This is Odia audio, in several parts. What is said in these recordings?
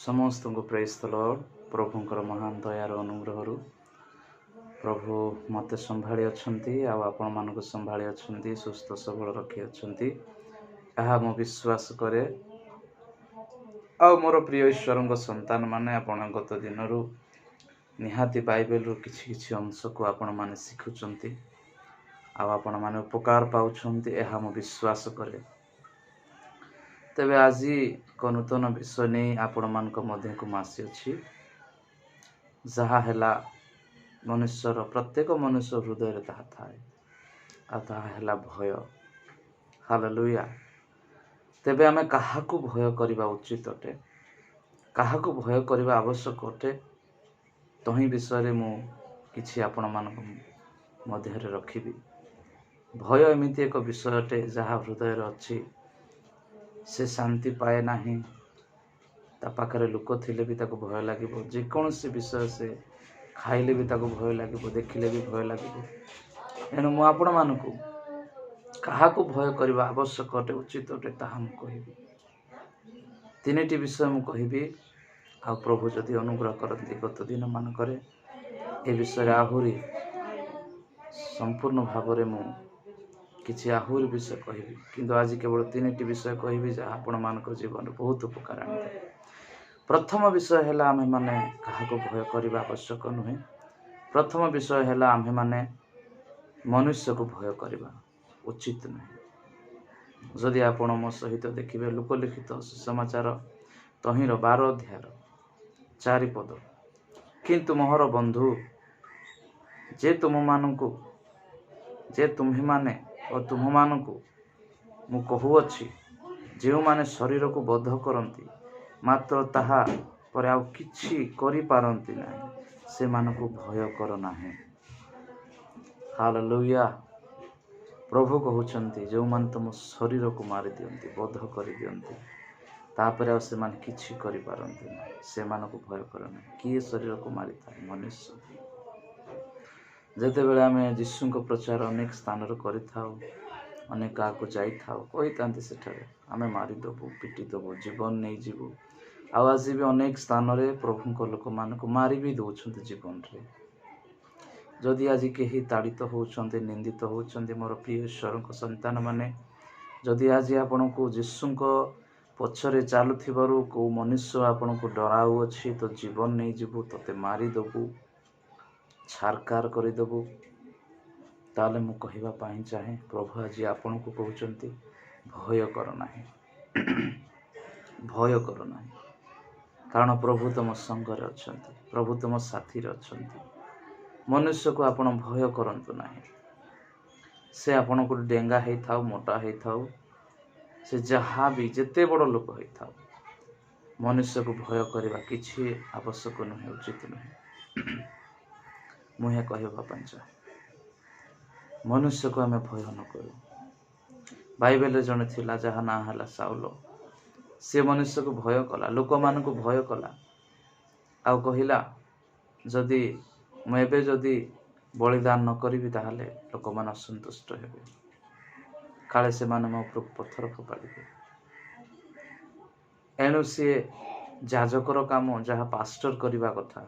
ସମସ୍ତଙ୍କୁ ପ୍ରେଜ୍ ଦ ଲର୍ଡ। ପ୍ରଭୁଙ୍କର ମହାନ ଦୟାର ଅନୁଗ୍ରହରୁ ପ୍ରଭୁ ମୋତେ ସମ୍ଭାଳି ଅଛନ୍ତି ଆଉ ଆପଣମାନଙ୍କୁ ସମ୍ଭାଳି ଅଛନ୍ତି, ସୁସ୍ଥ ସବଳ ରଖିଅଛନ୍ତି, ଏହା ମୁଁ ବିଶ୍ୱାସ କରେ। ଆଉ ମୋର ପ୍ରିୟ ଈଶ୍ୱରଙ୍କ ସନ୍ତାନମାନେ, ଆପଣ ଗତ ଦିନରୁ ନିହାତି ବାଇବେଲରୁ କିଛି କିଛି ଅଂଶକୁ ଆପଣମାନେ ଶିଖୁଛନ୍ତି ଆଉ ଆପଣମାନେ ଉପକାର ପାଉଛନ୍ତି, ଏହା ମୁଁ ବିଶ୍ୱାସ କରେ। ତେବେ ଆଜି ଏକ ନୂତନ ବିଷୟ ନେଇ ଆପଣମାନଙ୍କ ମଧ୍ୟକୁ ମୁଁ ଆସିଅଛି, ଯାହା ହେଲା ମନୁଷ୍ୟର, ପ୍ରତ୍ୟେକ ମନୁଷ୍ୟ ହୃଦୟରେ ତାହା ଥାଏ, ଆଉ ତାହା ହେଲା ଭୟ। ହାଲେଲୁୟା। ତେବେ ଆମେ କାହାକୁ ଭୟ କରିବା ଉଚିତ ଅଟେ, କାହାକୁ ଭୟ କରିବା ଆବଶ୍ୟକ ଅଟେ, ତହିଁ ବିଷୟରେ ମୁଁ କିଛି ଆପଣମାନଙ୍କ ମଧ୍ୟରେ ରଖିବି। ଭୟ ଏମିତି ଏକ ବିଷୟ ଅଟେ ଯାହା ହୃଦୟରେ ଅଛି, ସେ ଶାନ୍ତି ପାଏ ନାହିଁ। ତା ପାଖରେ ଲୋକ ଥିଲେ ବି ତାକୁ ଭୟ ଲାଗିବ, ଯେକୌଣସି ବିଷୟ ସେ ଖାଇଲେ ବି ତାକୁ ଭୟ ଲାଗିବ, ଦେଖିଲେ ବି ଭୟ ଲାଗିବ। ଏଣୁ ମୁଁ ଆପଣମାନଙ୍କୁ କାହାକୁ ଭୟ କରିବା ଆବଶ୍ୟକ ଅଟେ, ଉଚିତ ଅଟେ, ତାହା ମୁଁ କହିବି। ତିନିଟି ବିଷୟ ମୁଁ କହିବି, ଆଉ ପ୍ରଭୁ ଯଦି ଅନୁଗ୍ରହ କରନ୍ତି ଗତ ଦିନମାନଙ୍କରେ ଏ ବିଷୟରେ ଆହୁରି ସମ୍ପୂର୍ଣ୍ଣ ଭାବରେ ମୁଁ କିଛି ଆହୁରି ବିଷୟ କହିବି, କିନ୍ତୁ ଆଜି କେବଳ ତିନିଟି ବିଷୟ କହିବି ଯାହା ଆପଣମାନଙ୍କ ଜୀବନରେ ବହୁତ ଉପକାର ଆଣିଦେବ। ପ୍ରଥମ ବିଷୟ ହେଲା ଆମ୍ଭେମାନେ କାହାକୁ ଭୟ କରିବା ଆବଶ୍ୟକ ନୁହେଁ। ପ୍ରଥମ ବିଷୟ ହେଲା ଆମ୍ଭେମାନେ ମନୁଷ୍ୟକୁ ଭୟ କରିବା ଉଚିତ ନୁହେଁ। ଯଦି ଆପଣ ମୋ ସହିତ ଦେଖିବେ ଲୋକଲିଖିତ ସୁସମାଚାର ତହିଁର 12 ଅଧ୍ୟାୟର 4 ପଦ, କିନ୍ତୁ ମୋହର ବନ୍ଧୁ ଯେ ତୁମମାନଙ୍କୁ, ଯେ ତୁମ୍ଭେମାନେ ଓ ତୁମ୍ଭମାନଙ୍କୁ ମୁଁ କହୁଅଛି, ଯେଉଁମାନେ ଶରୀରକୁ ବଧ କରନ୍ତି ମାତ୍ର ତାହା ପରେ ଆଉ କିଛି କରିପାରନ୍ତି ନାହିଁ, ସେମାନଙ୍କୁ ଭୟ କର ନାହିଁ। ହାଲେଲୁୟା। ପ୍ରଭୁ କହୁଛନ୍ତି ଯେଉଁମାନେ ତୁମ ଶରୀରକୁ ମାରିଦିଅନ୍ତି, ବଧ କରିଦିଅନ୍ତି, ତାପରେ ଆଉ ସେମାନେ କିଛି କରିପାରନ୍ତି ନାହିଁ, ସେମାନଙ୍କୁ ଭୟ କର ନାହିଁ। କିଏ ଶରୀରକୁ ମାରିଥାଏ? ମନୁଷ୍ୟ। ଯେତେବେଳେ ଆମେ ଯୀଶୁଙ୍କ ପ୍ରଚାର ଅନେକ ସ୍ଥାନରେ କରିଥାଉ, ଅନେକ କାହାକୁ ଯାଇଥାଉ, କହିଥାନ୍ତି ସେଠାରେ ଆମେ ମାରିଦେବୁ, ପିଟିଦେବୁ, ଜୀବନ ନେଇଯିବୁ। ଆଉ ଆଜି ବି ଅନେକ ସ୍ଥାନରେ ପ୍ରଭୁଙ୍କ ଲୋକମାନଙ୍କୁ ମାରି ବି ଦେଉଛନ୍ତି ଜୀବନରେ। ଯଦି ଆଜି କେହି ତାଡ଼ିତ ହେଉଛନ୍ତି, ନିନ୍ଦିତ ହେଉଛନ୍ତି, ମୋର ପ୍ରିୟ ଈଶ୍ୱରଙ୍କ ସନ୍ତାନମାନେ, ଯଦି ଆଜି ଆପଣଙ୍କୁ ଯୀଶୁଙ୍କ ପଛରେ ଚାଲୁଥିବାରୁ କେଉଁ ମନୁଷ୍ୟ ଆପଣଙ୍କୁ ଡରାଉଅଛି, ତ ଜୀବନ ନେଇଯିବୁ, ତୋତେ ମାରିଦେବୁ, ଛାରକାର କରିଦେବୁ, ତାହେଲେ ମୁଁ କହିବା ପାଇଁ ଚାହେଁ, ପ୍ରଭୁ ଆଜି ଆପଣଙ୍କୁ କହୁଛନ୍ତି ଭୟ କର ନାହିଁ, ଭୟ କର ନାହିଁ। କାରଣ ପ୍ରଭୁ ତୁମ ସଙ୍ଗରେ ଅଛନ୍ତି, ପ୍ରଭୁ ତୁମ ସାଥିରେ ଅଛନ୍ତି। ମନୁଷ୍ୟକୁ ଆପଣ ଭୟ କରନ୍ତୁ ନାହିଁ। ସେ ଆପଣଙ୍କୁ ଡେଙ୍ଗା ହେଇଥାଉ, ମୋଟା ହେଇଥାଉ, ସେ ଯାହା ବି ଯେତେ ବଡ଼ ଲୋକ ହେଇଥାଉ, ମନୁଷ୍ୟକୁ ଭୟ କରିବା କିଛି ଆବଶ୍ୟକ ନୁହେଁ, ଉଚିତ ନୁହେଁ। ମୁଁ ଏହା କହିବା ପାଇଁ ଚାହେଁ, ମନୁଷ୍ୟକୁ ଆମେ ଭୟ ନ କରୁ। ବାଇବେଲରେ ଜଣେ ଥିଲା ଯାହା ନାଁ ହେଲା ସାଉଲ। ସେ ମନୁଷ୍ୟକୁ ଭୟ କଲା, ଲୋକମାନଙ୍କୁ ଭୟ କଲା, ଆଉ କହିଲା ଯଦି ମୁଁ ଏବେ ଯଦି ବଳିଦାନ ନ କରିବି ତାହେଲେ ଲୋକମାନେ ଅସନ୍ତୁଷ୍ଟ ହେବେ, କାଳେ ସେମାନେ ମୋ ଉପରକୁ ପଥର ଫୋପାଡ଼ିବେ। ଏଣୁ ସିଏ ଯାଜକର କାମ ଯାହା ପାଷ୍ଟର କରିବା କଥା,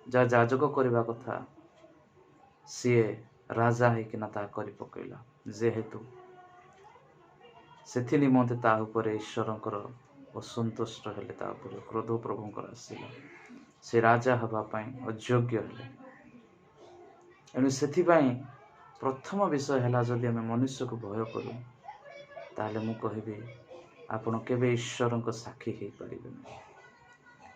ଯାହା ଯାଜକ କରିବା କଥା, ସିଏ ରାଜା ହେଇକିନା ତାହା କରି ପକେଇଲା। ଯେହେତୁ ସେଥି ନିମନ୍ତେ ତା ଉପରେ ଈଶ୍ୱରଙ୍କର ଅସନ୍ତୁଷ୍ଟ ହେଲେ, ତା ଉପରେ କ୍ରୋଧ ପ୍ରଭୁଙ୍କର ଆସିଲା, ସେ ରାଜା ହେବା ପାଇଁ ଅଯୋଗ୍ୟ ହେଲେ। ଏଣୁ ସେଥିପାଇଁ ପ୍ରଥମ ବିଷୟ ହେଲା ଯଦି ଆମେ ମନୁଷ୍ୟକୁ ଭୟ କରୁ, ତାହେଲେ ମୁଁ କହିବି ଆପଣ କେବେ ଈଶ୍ୱରଙ୍କ ସାକ୍ଷୀ ହେଇପାରିବେ ନାହିଁ।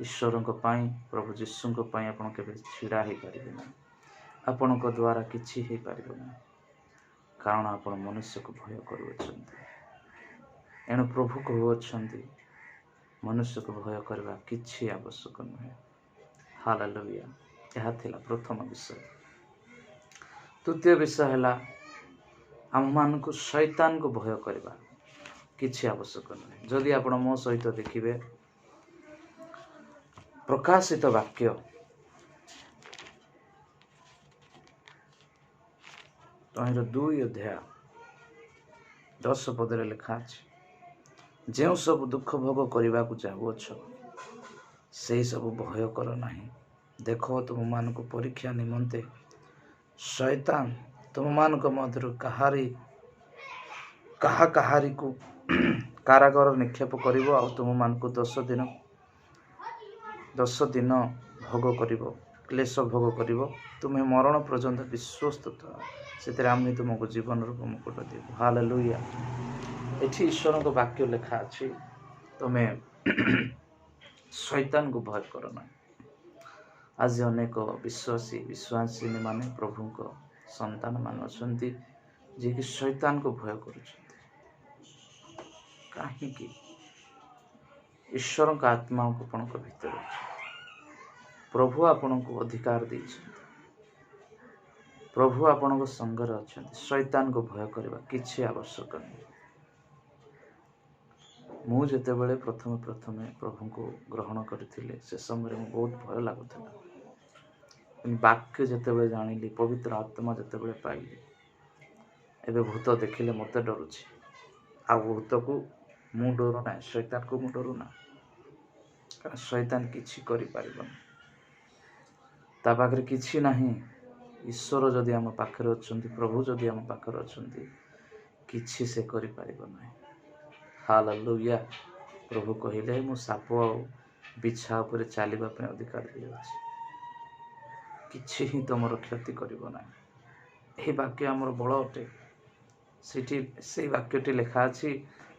ଈଶ୍ୱରଙ୍କ ପାଇଁ, ପ୍ରଭୁ ଯୀଶୁଙ୍କ ପାଇଁ ଆପଣ କେବେ ଛିଡ଼ା ହେଇପାରିବେ ନାହିଁ। ଆପଣଙ୍କ ଦ୍ୱାରା କିଛି ହେଇପାରିବ ନାହିଁ, କାରଣ ଆପଣ ମନୁଷ୍ୟକୁ ଭୟ କରୁଅଛନ୍ତି। ଏଣୁ ପ୍ରଭୁ କହୁଅଛନ୍ତି ମନୁଷ୍ୟକୁ ଭୟ କରିବା କିଛି ଆବଶ୍ୟକ ନୁହେଁ। ହାଲେଲୁୟା। ଏହା ଥିଲା ପ୍ରଥମ ବିଷୟ। ତୃତୀୟ ବିଷୟ ହେଲା ଆମମାନଙ୍କୁ ଶୈତାନକୁ ଭୟ କରିବା କିଛି ଆବଶ୍ୟକ ନୁହେଁ। ଯଦି ଆପଣ ମୋ ସହିତ ଦେଖିବେ ପ୍ରକାଶିତ ବାକ୍ୟ ତହିଁର 2 ଅଧ୍ୟାୟ 10 ପଦରେ ଲେଖା ଅଛି, ଯେଉଁ ସବୁ ଦୁଃଖ ଭୋଗ କରିବାକୁ ଯାଉଅଛ ସେହି ସବୁ ଭୟ କର ନାହିଁ। ଦେଖ, ତୁମମାନଙ୍କୁ ପରୀକ୍ଷା ନିମନ୍ତେ ଶୟତାନ ତୁମମାନଙ୍କ ମଧ୍ୟରୁ କାହା କାହାରିକୁ କାରାଗାର ନିକ୍ଷେପ କରିବ, ଆଉ ତୁମମାନଙ୍କୁ 10 ଦିନ ଭୋଗ କରିବ, କ୍ଲେଶ ଭୋଗ କରିବ। ତୁମେ ମରଣ ପର୍ଯ୍ୟନ୍ତ ବିଶ୍ୱସ୍ତ ଥାଅ, ସେଥିରେ ଆମେ ତୁମକୁ ଜୀବନ ରୂପ ମୁକୁଟ ଦେବୁ। ହାଲେଲୁୟା। ଏଠି ଈଶ୍ୱରଙ୍କ ବାକ୍ୟ ଲେଖା ଅଛି, ତୁମେ ଶୈତାନକୁ ଭୟ କର ନାହିଁ। ଆଜି ଅନେକ ବିଶ୍ୱାସୀ, ବିଶ୍ୱାସିନୀ ମାନେ, ପ୍ରଭୁଙ୍କ ସନ୍ତାନ ମାନେ ଅଛନ୍ତି, ଯିଏକି ଶୈତାନକୁ ଭୟ କରୁଛନ୍ତି। କାହିଁକି? ଈଶ୍ୱରଙ୍କ ଆତ୍ମା ଆପଣଙ୍କ ଭିତରେ ଅଛନ୍ତି। ପ୍ରଭୁ ଆପଣଙ୍କୁ ଅଧିକାର ଦେଇଛନ୍ତି। ପ୍ରଭୁ ଆପଣଙ୍କ ସଙ୍ଗରେ ଅଛନ୍ତି। ଶୈତାନକୁ ଭୟ କରିବା କିଛି ଆବଶ୍ୟକ ନାହିଁ। ମୁଁ ଯେତେବେଳେ ପ୍ରଥମେ ପ୍ରଥମେ ପ୍ରଭୁଙ୍କୁ ଗ୍ରହଣ କରିଥିଲି, ସେ ସମୟରେ ମୁଁ ବହୁତ ଭୟ ଲାଗୁଥିଲା। ବାକ୍ୟ ଯେତେବେଳେ ଜାଣିଲି, ପବିତ୍ର ଆତ୍ମା ଯେତେବେଳେ ପାଇଲି, ଏବେ ଭୂତ ଦେଖିଲେ ମୋତେ ଡରୁଛି। ଆଉ ଭୂତକୁ ମୁଁ ଡରୁ ନାହିଁ, ଶୈତାନକୁ ମୁଁ ଡରୁନା। କାରଣ ଶୈତାନ କିଛି କରିପାରିବନି, ତା ପାଖରେ କିଛି ନାହିଁ। ଈଶ୍ୱର ଯଦି ଆମ ପାଖରେ ଅଛନ୍ତି, ପ୍ରଭୁ ଯଦି ଆମ ପାଖରେ ଅଛନ୍ତି, କିଛି ସେ କରିପାରିବ ନାହିଁ। ହାଲେଲୁୟା। ପ୍ରଭୁ କହିଲେ, ମୁଁ ସାପ ଆଉ ବିଛା ଉପରେ ଚାଲିବା ପାଇଁ ଅଧିକାର ଦେଇଅଛି, କିଛି ହିଁ ତମର କ୍ଷତି କରିବ ନାହିଁ। ଏହି ବାକ୍ୟ ଆମର ବଳ ଅଟେ। ସେଠି ସେଇ ବାକ୍ୟଟି ଲେଖା ଅଛି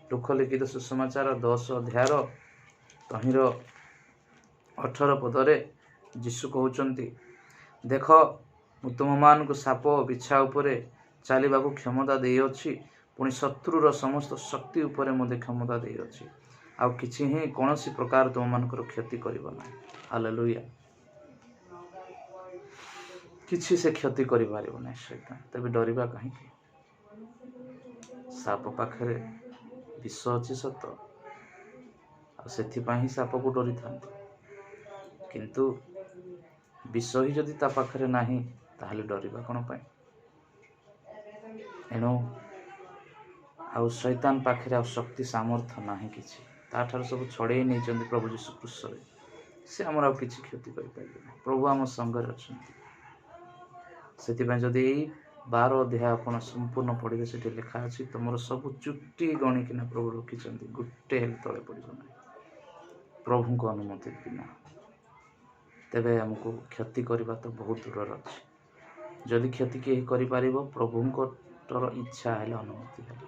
ଲୂକ ଲିଖିତ ସୁସମାଚାର 10 ଅଧ୍ୟାୟର ତହିଁର 18 ପଦରେ। ଯୀଶୁ କହୁଛନ୍ତି, ଦେଖ, ମୁଁ ତୁମମାନଙ୍କୁ ସାପ ବିଛା ଉପରେ ଚାଲିବାକୁ କ୍ଷମତା ଦେଇଅଛି, ପୁଣି ଶତ୍ରୁର ସମସ୍ତ ଶକ୍ତି ଉପରେ ମଧ୍ୟ କ୍ଷମତା ଦେଇଅଛି, ଆଉ କିଛି ହିଁ କୌଣସି ପ୍ରକାର ତୁମମାନଙ୍କର କ୍ଷତି କରିବ ନାହିଁ। ହାଲେଲୁୟା। କିଛି ସେ କ୍ଷତି କରିପାରିବ ନାହିଁ ଶୈତାନ। ତେବେ ଡରିବା କାହିଁକି? ସାପ ପାଖରେ ବିଷ ଅଛି ସତ, ଆଉ ସେଥିପାଇଁ ହିଁ ସାପକୁ ଡରିଥାନ୍ତି। କିନ୍ତୁ ବିଷ ହିଁ ଯଦି ତା ପାଖରେ ନାହିଁ, ତାହେଲେ ଡରିବା କ'ଣ ପାଇଁ? ଏଣୁ ଆଉ ଶୈତାନ ପାଖରେ ଆଉ ଶକ୍ତି ସାମର୍ଥ୍ୟ ନାହିଁ କିଛି। ତାଠାରୁ ସବୁ ଛଡ଼େଇ ନେଇଛନ୍ତି ପ୍ରଭୁ ଯୀଶୁ କ୍ରୁଶରେ। ସେ ଆମର ଆଉ କିଛି କ୍ଷତି କରିପାରିବେ ନାହିଁ। ପ୍ରଭୁ ଆମ ସଙ୍ଗରେ ଅଛନ୍ତି। ସେଥିପାଇଁ ଯଦି ଏଇ 12 ଅଧ୍ୟାୟ ଆପଣ ସମ୍ପୂର୍ଣ୍ଣ ପଢ଼ିବେ, ସେଠି ଲେଖା ଅଛି, ତୁମର ସବୁ ଚୁଟି ଗଣିକିନା ପ୍ରଭୁ ରଖିଛନ୍ତି। ଗୋଟେ ହେଲେ ତଳେ ପଡ଼ିବ ନାହିଁ ପ୍ରଭୁଙ୍କ ଅନୁମତି ବିନା। ତେବେ ଆମକୁ କ୍ଷତି କରିବା ତ ବହୁତ ଦୂରରେ ଅଛି। ଯଦି କ୍ଷତି କେହି କରିପାରିବ, ପ୍ରଭୁଙ୍କର ଇଚ୍ଛା ହେଲେ, ଅନୁମତି ହେଲେ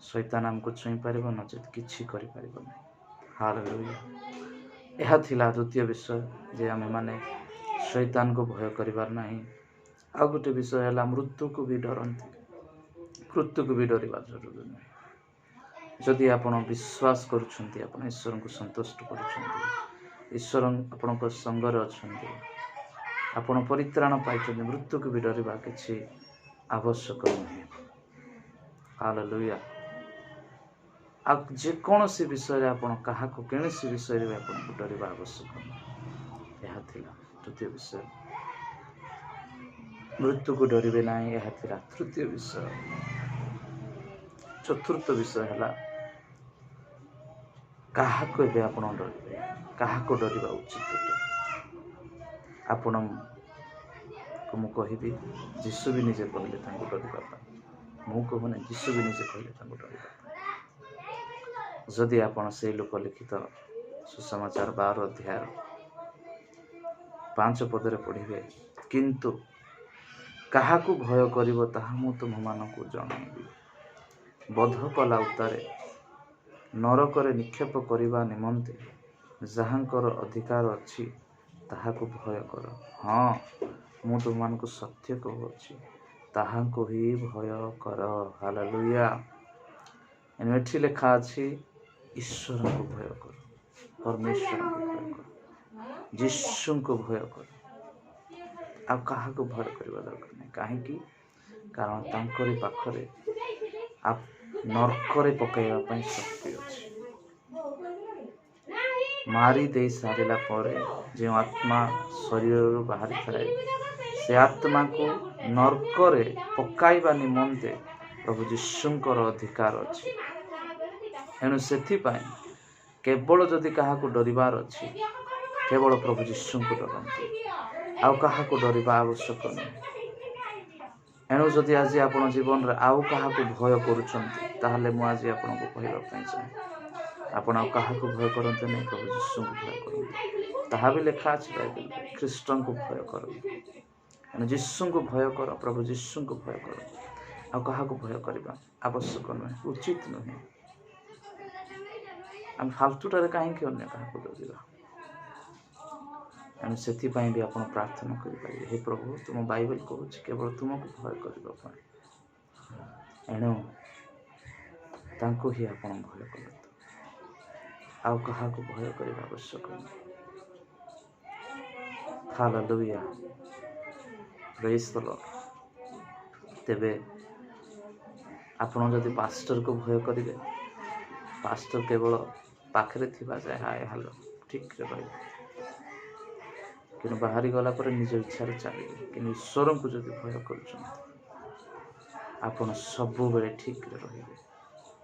ଶୈତାନ ଆମକୁ ଛୁଇଁ ପାରିବ, ନଚେତ୍ କିଛି କରିପାରିବ ନାହିଁ। ହାଲେଲୁୟା। ଏହା ଥିଲା ଦ୍ୱିତୀୟ ବିଷୟ ଯେ ଆମେମାନେ ଶୈତାନକୁ ଭୟ କରିବାର ନାହିଁ। ଆଉ ଗୋଟେ ବିଷୟ ହେଲା, ମୃତ୍ୟୁକୁ ବି ଡରନ୍ତି। ମୃତ୍ୟୁକୁ ବି ଡରିବା ଜରୁରୀ ନୁହେଁ। ଯଦି ଆପଣ ବିଶ୍ୱାସ କରୁଛନ୍ତି, ଆପଣ ଈଶ୍ୱରଙ୍କୁ ସନ୍ତୁଷ୍ଟ କରୁଛନ୍ତି, ଈଶ୍ୱର ଆପଣଙ୍କ ସଙ୍ଗରେ ଅଛନ୍ତି, ଆପଣ ପରିତ୍ରାଣ ପାଇଛନ୍ତି, ମୃତ୍ୟୁକୁ ବି ଡରିବା କିଛି ଆବଶ୍ୟକ ନୁହେଁ। ହାଲେଲୁୟା। ଆଉ ଯେକୌଣସି ବିଷୟରେ ଆପଣ କାହାକୁ, କୌଣସି ବିଷୟରେ ବି ଆପଣଙ୍କୁ ଡରିବା ଆବଶ୍ୟକ ନୁହେଁ। ଏହା ଥିଲା ତୃତୀୟ ବିଷୟ। ମୃତ୍ୟୁକୁ ଡରିବେ ନାହିଁ, ଏହା ଥିଲା ତୃତୀୟ ବିଷୟ। ଚତୁର୍ଥ ବିଷୟ ହେଲା, କାହାକୁ ଏବେ ଆପଣ ଡରିବେ? କାହାକୁ ଡରିବା ଉଚିତ ଅଟେ? ଆପଣଙ୍କୁ ମୁଁ କହିବି, ଯୀଶୁ ବି ନିଜେ କହିଲେ ତାଙ୍କୁ ଡରିବା ପାଇଁ। ମୁଁ କହୁନି, ଯୀଶୁ ବି ନିଜେ କହିଲେ ତାଙ୍କୁ ଡରିବା ପାଇଁ। ଯଦି ଆପଣ ସେଇ ଲୂକ ଲିଖିତ ସୁସମାଚାର 12 ଅଧ୍ୟାୟ 5 ପଦରେ ପଢ଼ିବେ, କିନ୍ତୁ କାହାକୁ ଭୟ କରିବ, ତାହା ମୁଁ ତୁମମାନଙ୍କୁ ଜଣାଇବି। ବଧ କଲା ଉତ୍ତାରେ ନରକରେ ନିକ୍ଷେପ କରିବା ନିମନ୍ତେ ଯାହାଙ୍କର ଅଧିକାର ଅଛି, ତାହାକୁ ଭୟ କର। ହଁ, ମୁଁ ତୁମମାନଙ୍କୁ ସତ୍ୟ କହୁଅଛି, ତାହାଙ୍କୁ ହିଁ ଭୟ କର। ହାଲେଲୁୟା। ଏଣୁ ଏଠି ଲେଖା ଅଛି, ଈଶ୍ୱରଙ୍କୁ ଭୟ କର, ପରମେଶ୍ୱରଙ୍କୁ ଭୟ କର, ଯୀଶୁଙ୍କୁ ଭୟ କର। ଆଉ କାହାକୁ ଭୟ କରିବା ଦରକାର ନାହିଁ। କାହିଁକି? କାରଣ ତାଙ୍କରି ପାଖରେ ନର୍କରେ ପକାଇବା ପାଇଁ ଶକ୍ତି ଅଛି। ମାରି ଦେଇ ସାରିଲା ପରେ ଯେଉଁ ଆତ୍ମା ଶରୀରରୁ ବାହାରିଥାଏ, ସେ ଆତ୍ମାକୁ ନର୍କରେ ପକାଇବା ନିମନ୍ତେ ପ୍ରଭୁ ଯୀଶୁଙ୍କର ଅଧିକାର ଅଛି। ଏଣୁ ସେଥିପାଇଁ କେବଳ ଯଦି କାହାକୁ ଡରିବାର ଅଛି, କେବଳ ପ୍ରଭୁ ଯୀଶୁଙ୍କୁ ଡରନ୍ତୁ, ଆଉ କାହାକୁ ଡରିବା ଆବଶ୍ୟକ ନୁହେଁ। ଏଣୁ ଯଦି ଆଜି ଆପଣ ଜୀବନରେ ଆଉ କାହାକୁ ଭୟ କରୁଛନ୍ତି, ତାହେଲେ ମୁଁ ଆଜି ଆପଣଙ୍କୁ କହିବା ପାଇଁ ଚାହେଁ, ଆପଣ ଆଉ କାହାକୁ ଭୟ କରନ୍ତୁ ନାହିଁ, ପ୍ରଭୁ ଯୀଶୁଙ୍କୁ ଭୟ କରନ୍ତୁ। ତାହା ବି ଲେଖା ଅଛି ବାଇବେଲରେ, ଖ୍ରୀଷ୍ଟଙ୍କୁ ଭୟ କରନ୍ତୁ। ଏଣୁ ଯୀଶୁଙ୍କୁ ଭୟ କର, ପ୍ରଭୁ ଯୀଶୁଙ୍କୁ ଭୟ କର, ଆଉ କାହାକୁ ଭୟ କରିବା ଆବଶ୍ୟକ ନୁହେଁ, ଉଚିତ ନୁହେଁ। ଆମେ ଫାଲତୁଟାରେ କାହିଁକି ଅନ୍ୟ କାହାକୁ ଡରିବା? ଏଣୁ ସେଥିପାଇଁ ବି ଆପଣ ପ୍ରାର୍ଥନା କରିପାରିବେ, ହେ ପ୍ରଭୁ, ତୁମ ବାଇବେଲ କହୁଛି କେବଳ ତୁମକୁ ଭୟ କରିବା ପାଇଁ, ଏଣୁ ତାଙ୍କୁ ହିଁ ଆପଣ ଭୟ କରନ୍ତୁ, ଆଉ କାହାକୁ ଭୟ କରିବା ଆବଶ୍ୟକ ନୁହେଁ। ହାଲେଲୁୟା, ପ୍ରେଜ୍ ଦ ଲର୍ଡ। ତେବେ ଆପଣ ଯଦି ପାଷ୍ଟରକୁ ଭୟ କରିବେ, ପାଷ୍ଟର କେବଳ ପାଖରେ ଥିବା ଯାଏ ହାଏ ହାଲୋ ଠିକରେ ରହିବ, କିନ୍ତୁ ବାହାରି ଗଲା ପରେ ନିଜ ଇଚ୍ଛାରେ ଚାଲିବେ। କିନ୍ତୁ ଈଶ୍ୱରଙ୍କୁ ଯଦି ଭୟ କରୁଛନ୍ତି, ଆପଣ ସବୁବେଳେ ଠିକରେ ରହିବେ,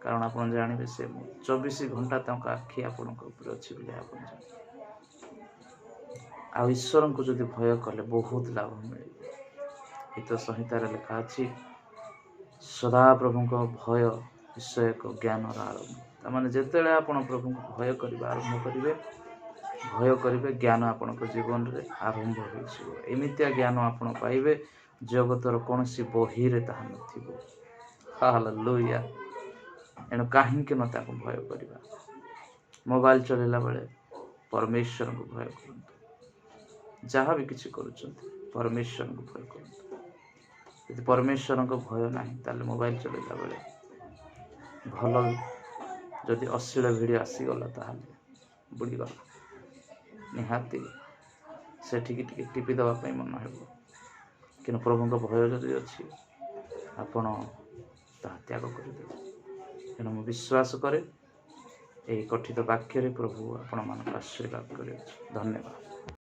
କାରଣ ଆପଣ ଜାଣିବେ ସେ 24 ଘଣ୍ଟା ତାଙ୍କ ଆଖି ଆପଣଙ୍କ ଉପରେ ଅଛି ବୋଲି ଆପଣ ଜାଣିବେ। ଆଉ ଈଶ୍ୱରଙ୍କୁ ଯଦି ଭୟ କଲେ ବହୁତ ଲାଭ ମିଳିବ। ହିତ ସଂହିତାରେ ଲେଖା ଅଛି, ସଦାପ୍ରଭୁଙ୍କ ଭୟ ବିଷୟକ ଜ୍ଞାନର ଆରମ୍ଭ। ତାମାନେ ଯେତେବେଳେ ଆପଣ ପ୍ରଭୁଙ୍କୁ ଭୟ କରିବା ଆରମ୍ଭ କରିବେ, ଭୟ କରିବେ, ଜ୍ଞାନ ଆପଣଙ୍କ ଜୀବନରେ ଆରମ୍ଭ ହୋଇଯିବ। ଏମିତିଆ ଜ୍ଞାନ ଆପଣ ପାଇବେ, ଜଗତର କୌଣସି ବହିରେ ତାହା ନଥିବ। ହାଲେଲୁୟା। ଏଣୁ କାହିଁକି ନ ତାକୁ ଭୟ କରିବା? ମୋବାଇଲ ଚଲେଇଲା ବେଳେ ପରମେଶ୍ୱରଙ୍କୁ ଭୟ କରନ୍ତୁ। ଯାହା ବି କିଛି କରୁଛନ୍ତି, ପରମେଶ୍ୱରଙ୍କୁ ଭୟ କରନ୍ତୁ। ଯଦି ପରମେଶ୍ୱରଙ୍କ ଭୟ ନାହିଁ, ତାହେଲେ ମୋବାଇଲ ଚଲେଇଲା ବେଳେ ଭଲ ଯଦି ଅଶ୍ଳୀଳ ଭିଡ଼ିଓ ଆସିଗଲା, ତାହେଲେ ବୁଡ଼ିଗଲା। ନିହାତି ସେଠିକି ଟିକେ ଟିପି ଦେବା ପାଇଁ ମନ ହେବ। କିନ୍ତୁ ପ୍ରଭୁଙ୍କ ଭୟ ଯଦି ଅଛି, ଆପଣ ତାହା ତ୍ୟାଗ କରିଦେବେ। ତେଣୁ ମୁଁ ବିଶ୍ୱାସ କରେ, ଏହି କଥିତ ବାକ୍ୟରେ ପ୍ରଭୁ ଆପଣମାନଙ୍କୁ ଆଶୀର୍ବାଦ କରିଅଛି। ଧନ୍ୟବାଦ।